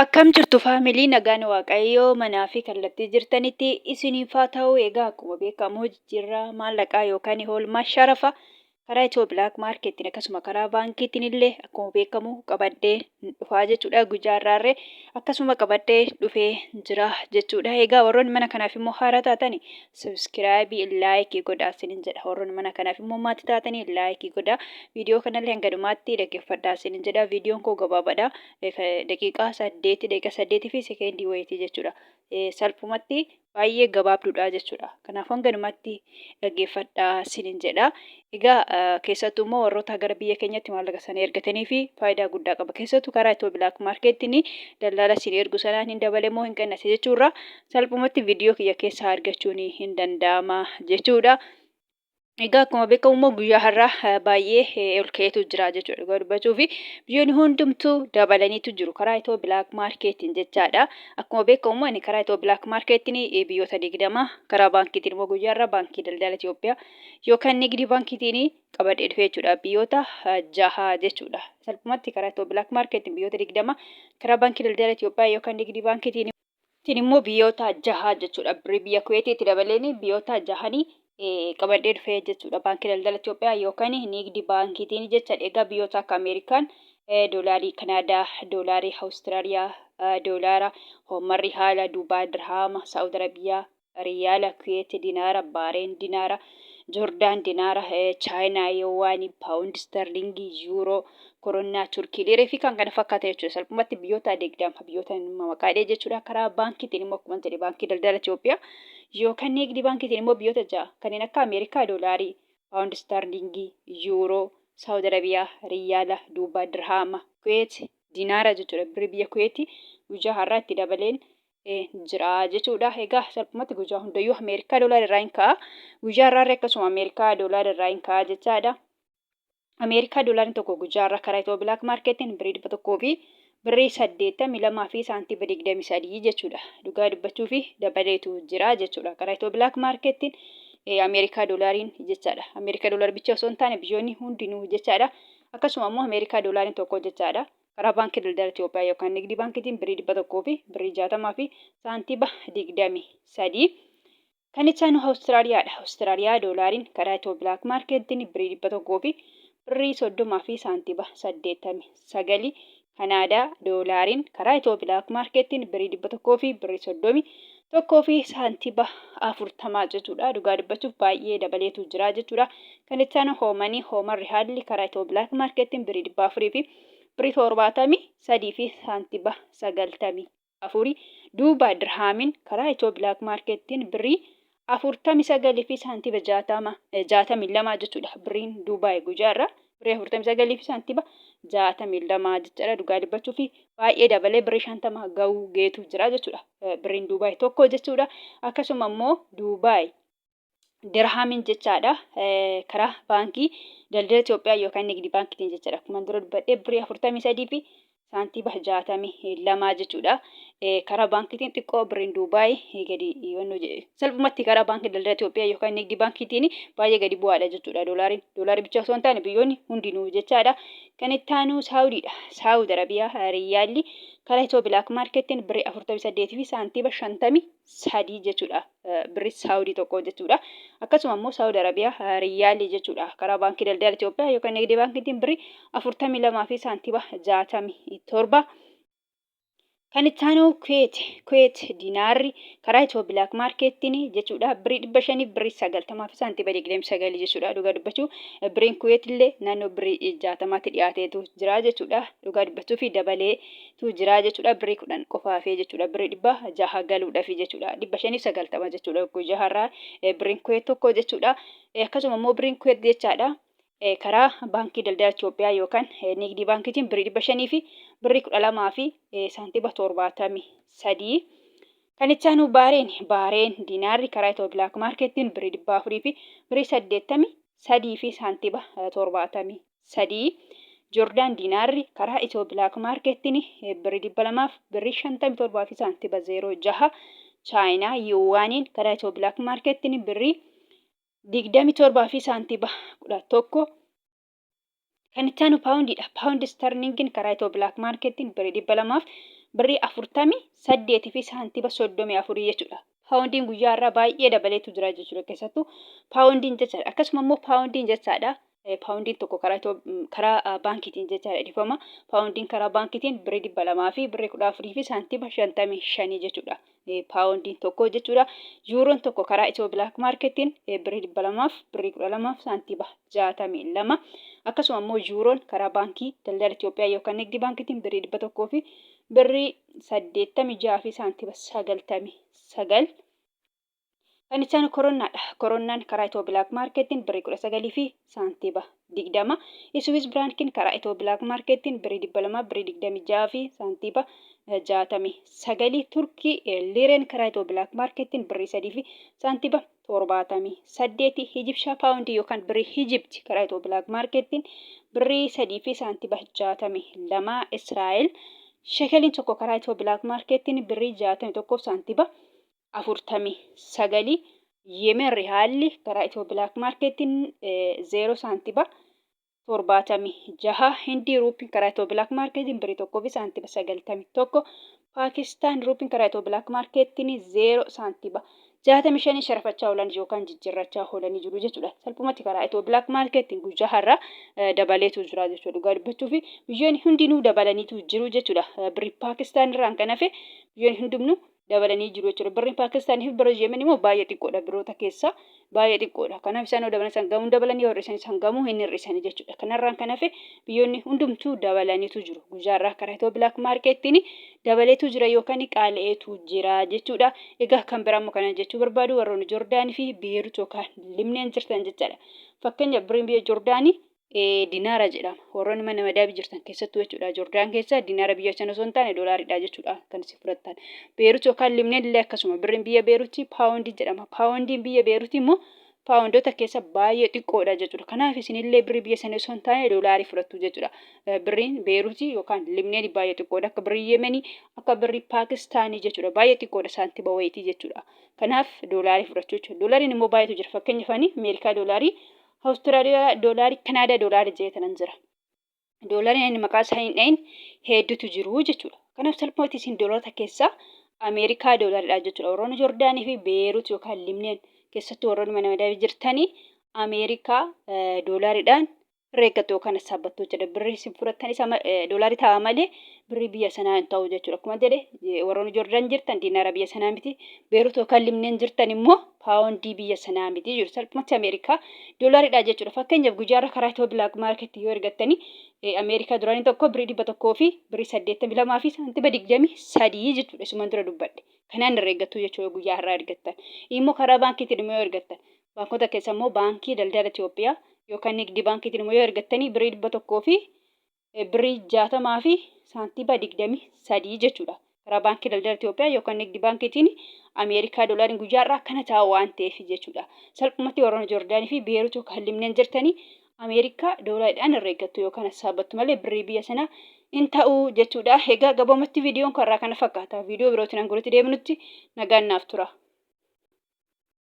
Akkam jirtu family, nagaan Waaqayyoo manaa fi kallattii jirtanitti isiniif haa ta'u. Egaa akkuma beekamu jijjiirraa maallaqaa yookaan oolmaa sharafa karaa Ethio Black Marketiin akkasuma karaa baankiitiin illee akkuma beekamu qabadhee dhufaa jechuudha. Guyyaa har'aarree akkasuma qabadhee dhufee jira jechuudha. Egaa warroonni mana kanaaf immoo haaraa taatani subscribe, like godhaa isinin jedha. Warroonni mana kanaaf immoo maatii taatanii like godhaa. Viidiyoo kanallee hanga dhumaatti dhaggeeffadhaa isinin jedha. Viidiyoon koo gabaabaadha. Daqiiqaa 8, daqiiqaa 8 fi sekeendii wayitii jechuudha. Salphumatti baay'ee gabaabduudha jechuudha. Kanaafuu hanga dhumaatti dhaggeeffadhaa isinin jedha. Egaa keessattuu immoo warroota gara biyya keenyatti maallaqa sana ergatanii fi faayidaa guddaa qaba. Keessattuu karaa Ethio Black Marketiin dallaala isin ergu sanaan hin dabale moo hin qannase jechuurra salphumatti viidiyoo kiyya keessaa argachuun hin danda'ama jechuudha. Egaa akkuma beekamu immoo guyyaa har'aa baay'ee ol ka'eetu jira jechuudha. Dhugaa dubbachuu fi biyyoonni hundumtuu dabalaniitu jiru karaa Ethio Black Marketiin jechaadha. Akkuma beekamu immoo ani karaa Ethio Black Marketiin biyyoota 20, karaa baankiitiin immoo guyyaa har'aa Baankii Daldala Itoophiyaa yookaan Nigdii Baankiitiin qabadhee dhufe jechuudha. Biyyoota jaha jechuudha. Salphumatti karaa Ethio Black Marketiin biyyoota 20, karaa Baankii Daldala Itoophiyaa yookaan Nigdii Baankiitiin immoo biyyoota jaha jechuudha. Birrii biyya Kuweetiitti dabaleen biyyoota jahanii qabadhee dhufee jechuudha. Baankii Daldala Itoophiyaa yookaan Nigdi Baankiitiin jecha. Egaa biyyoota akka Ameerikaan doolaarii Kanaadaa, doolaarii Awustiraaliyaa, doolaara Homarri haala Duubaa, Dirhaama, Saa'ud Arabiyaa, Riyaala, Kuweet dinaara, Baareen dinaara, Joordaan dinaara, Chaayinaa yuwaanii, paawundi sterlingii, yuuroo, koronnaa Turkii, liiree fi kan kana fakkaatan jechuudha. Salphumatti biyyoota 20 biyyoota maqaadhee jechuudha. Karaa baankiitiin immoo akkuma jedhe Baankii Daldala Itoophiyaa yookaan Nigdi Baankiitiin immoo biyyoota ja'a kanneen akka Ameerikaa doolaarii, paawundi sterlingii, yuuroo, Saawud Arabiyaa, Riyaala, Duubaa dirhaama, Kuweet dinaara jechuudha. Birrii biyya Kuweetii guyyaa har'aa itti dabaleen jira jechuudha. Egaa salphumatti guyyaa hundayyuu Ameerikaa doolaara irraa hin ka'a. Guyyaa har'aarra akkasuma Ameerikaa doolaara irraa hin ka'a jechaadha. Ameerikaa doolaarri tokko guyyaa har'aa karaa Ethio Black Marketiin birrii 100 fi birrii 82 fi saantiima 23 jechuudha. Dhugaa dubbachuu fi dabaleetu jira jechuudha. Karaa Ethio Black Marketiin Ameerikaa doolaariin jechaadha. Ameerikaa doolaar bicha osoo hin taane biyyoonni hundinuu jechaadha. Akkasuma immoo Ameerikaa doolaariin tokko jechaadha. Karaa Baankii Daldala Itoophiyaa yookaan Nigdii Baankiitiin birrii 100 fi birrii 60 fi saantiima 23. Kan itti aanu Awustiraaliyaadha. Awustiraaliyaa doolaariin karaa Ethio Black Marketiin birrii 100 fi birrii 30 fi saantiima 89. Kanaadaa doolaariin karaa Ethio Black Marketiin birrii 100 fi birrii 31 fi saantiima 40 jechuudha. Dhugaa dubbachuuf baay'ee dabaleetu jira jechuudha. Kan itti aanu Hoomanii Hoomar Rihaalli karaa Ethio Black Marketiin birrii 400 fi birrii 73 fi saantiima 94. Duuba dirhaamiin karaa Ethio Black Marketiin birrii 49 fi saantiima 60, 62 jechuudha. Birriin Duubaay guyyaa irraa birrii 49 fi saantiima 62 jechuudha. Dhugaa dubbachuu fi baay'ee dabalee birrii 50 ga'uu geetu jira jechuudha. Birriin Duubaay tokko jechuudha. Akkasuma immoo Duubaay dirhaamiin jechaadha. Karaa Baankii Daldala Itoophiyaa yookaan Nigdi Baankiitiin jechaadha. Akkuma dura dubbadhee birrii 43 fi saantiima 62 jechuudha. Karaa baankiitiin xiqqoo birriin Duubaay gadi salphumatti karaa Baankii Daldala Itoophiyaa yookaan Nigdi Baankiitiin baay'ee gadi bu'aadha jechuudha doolaariin. Doolaarii bicha osoo hin taane biyyoonni hundinuu jechaadha. Kan itti aanu Saawudiidha. Saawud Arabiyaa Riyaalli karaa Ethio Black Marketiin birrii 48 fi saantiima 53 jechuudha. Birri Saawudii tokko jechuudha. Akkasuma immoo Saawud Arabiyaa Riyaalii jechuudha. Karaa Baankii Daldala Itoophiyaa yookaan Nigdii Baankiitiin birrii 42 fi saantiima 67. Kan itti aanu Kuweet, Kuweet dinaarri karaa Ethio Black Marketiin jechuudha. Birrii 500 birrii 90 fi saantiima 29 jechuudha. Dhugaa dubbachuu birriin Kuweet illee naannoo birrii 60tti dhiyaateetu jira jechuudha. Dhugaa dubbachuu fi dabaleetu jira jechuudha. Birrii 10 qofa hafee jechuudha. Birrii 600 galuudhaaf jechuudha. 590 jechuudha. Guyyaa har'aa birriin Kuweet tokko jechuudha. Akkasuma immoo birriin Kuweet jechaadha. Karaa Baankii Daldala Itoophiyaa yookaan Nigdii Baankiitiin birrii 500 fi birrii 12 fi saantiima 73. Kan itti aanu Baareen, Baareen dinaarri karaa Ethio Black Marketiin birrii 400 fi birrii 83 fi saantiima 73. Joordaan dinaarri karaa Ethio Black Marketiin birrii 200 birrii 57 fi saantiima 06. Chaayinaa yuwaaniin karaa Ethio Black Marketiin birrii 27 fi saantiima 11. Kan itti aanu paawundiidha. Paawundi sterlingin karaa Ethio Black Marketiin birrii 200 birrii 48 fi saantiba 34 jechuudha. Paawundiin guyyaa har'aa baay'ee dabaleetu jira jechuudha keessattuu paawundiin jechaadha. Akkasuma immoo paawundiin jechaadha. Paawundiin tokko karaa karaa baankiitiin jechaadha dhifama. Paawundiin karaa baankiitiin birrii 200 fi birrii 14 fi saantima 55 jechuudha. Paawundiin tokko jechuudha. Yuuroon tokko karaa Itiyoo Bilaak Maarkeettiin birrii 200 fi birrii 12 fi saantima 62. Akkasuma immoo yuuroon karaa baankii daldala Itoophiyaa yookaan Nigdi baankiitiin birrii 100 fi birrii 86 fi saantima 99. Kan itti aanu koronnaadha. Koronnaan karaa Itiyoo Bilaak Maarkeettiin birrii 19 fi saantiba 20. Iswiis Biraankiin karaa Itiyoo Bilaak Maarkeettiin birrii 200 birrii 26 fi saantiba 69. Turkii Liireen karaa Itiyoo Bilaak Maarkeettiin birrii 3 fi saantiba 78. Hijibshaa Paawundii yookaan birrii Hijibti karaa Itiyoo Bilaak Maarkeettiin birrii 3 fi saantiba 62. Israa'el Shekeliin tokko karaa Itiyoo Bilaak Maarkeettiin birrii 61 fi saantiba 49. Yemen Rihaalli karaa Itiyoo Bilaak Maarkeettiin 0 saantiba 76. Hindii Ruupiin karaa Itiyoo Bilaak Maarkeettiin birrii 1 fi saantiba 91. Paakistaan Ruupiin karaa Itiyoo Bilaak Maarkeettiin 0 saantiba 65 sharafachaa oolan yookaan jijjiirrachaa oolanii jiru jechuudha. Salphumatti karaa Itiyoo Bilaak Maarkeettiin guyyaa har'aa dabaleetu jira jechuudha. Dhugaa dubbachuu fi biyyoonni hundinuu dabalaniitu jiru jechuudha. Birrii Paakistaan irraan kan hafe biyyoonni hundumtuu dabalanii jiru jechuudha. Birriin Paakistaanii fi birri Yemen immoo baay'ee xiqqoodha. Birroota keessaa baay'ee xiqqoodha. Kanaaf isaan yoo dabalan isaan gamuu dabalanii yoo hir'isan isaan gamuu hin hir'isanii jechuudha. Kanarraan kan hafe biyyoonni hundumtuu dabalaniitu jiru. Guyyaa irraa karaa Itiyoo Bilaak Maarkeettiin dabaleetu jira yookaan qaala'eetu jira jechuudha. Egaa kan biraa immoo kana jechuu barbaadu warroonni Jordaanii fi Beerut yookaan Libneen jirtan jechaadha. Fakkeenyaaf birriin biyya Jordaanii dinaara jedhama. Warroonni mana madaabii jirtan keessattuu jechuudha. Jordaan keessa dinaara biyya sana osoo hin taane doolaaridha jechuudha kan isin fudhattan. Beerut yookaan Libneen illee akkasuma birriin biyya Beeruti paawundii jedhama. Paawundiin biyya Beeruti immoo paawundoota keessa baay'ee xiqqoodha jechuudha. Kanaaf isinillee birrii biyya sana osoo hin taane doolaarii fudhattu jechuudha. Birriin Beeruti yookaan Libneen baay'ee xiqqoodha. Akka birrii Yemenii akka birrii Paakistaanii jechuudha. Baay'ee xiqqoodha saantima wayiitii jechuudha. Kanaaf doolaarii fudhachuu jechuudha. Doolaariin immoo baay'eetu jira. Fakkeenyaaf ani Ameerikaa doolaarii Awustiraaliyaa doolaarii, Kanaadaa doolaarii jedhee tanan jira. Doolaariin inni maqaa isaa hin dhahin hedduutu jiru jechuudha. Kanaaf salphumatti isin doolaarota keessaa Ameerikaa doolaariidha jechuudha. Warroonni Jordaanii fi Beerut yookaan Libneen keessattuu warroonni mana madabii jirtanii Ameerikaa doolaariidhaan herreeggattu yookaan sassaabbattu jechuudha. Birrii isin fudhattan isa doolaarii ta'a malee birrii biyya sanaa hin ta'u jechuudha. Akkuma jedhe warroonni Jordaan jirtan diinaara biyya sanaa miti. Beerut yookaan Libneen jirtan immoo paawondii biyya sanaa miti jechuudha. Salphumatti Ameerikaa doolaariidha jechuudha. Fakkeenyaaf guyyaarra karaa Itiyoo Bilaak Maarketti yoo ergattanii Ameerikaa duraanii tokko birrii 100 fi birrii 82 fi saantima 23 jechuudha. Isuman dura dubbadhe. Kanaan herreeggattu jechuudha guyyaa har'aa ergattan. Immoo karaa baankiitiin immoo yoo ergattan. Baankota keessa immoo baankii daldala Itoophiyaa yookaan nigdi baankiitiin immoo yoo ergattanii birrii 100 fi birrii 60 fi saantiba 23 jechuudha. Karaa baankii daldala Itoophiyaa yookaan nigdi baankiitiin Ameerikaa doolaariin guyyaa har'aa akkana ta'a waan ta'eef jechuudha. Salphumatti warroonni Joordaanii fi Beerut yookaan Libneen jirtanii Ameerikaa doolaariidhaan herreeggattu yookaan sassaabbattu malee birrii biyya sanaa hin ta'u jechuudha. Egaa gabaabumatti viidiyoon karraa kana fakkaata. Viidiyoo birootiin hanga walitti deebinutti nagaan naaf tura.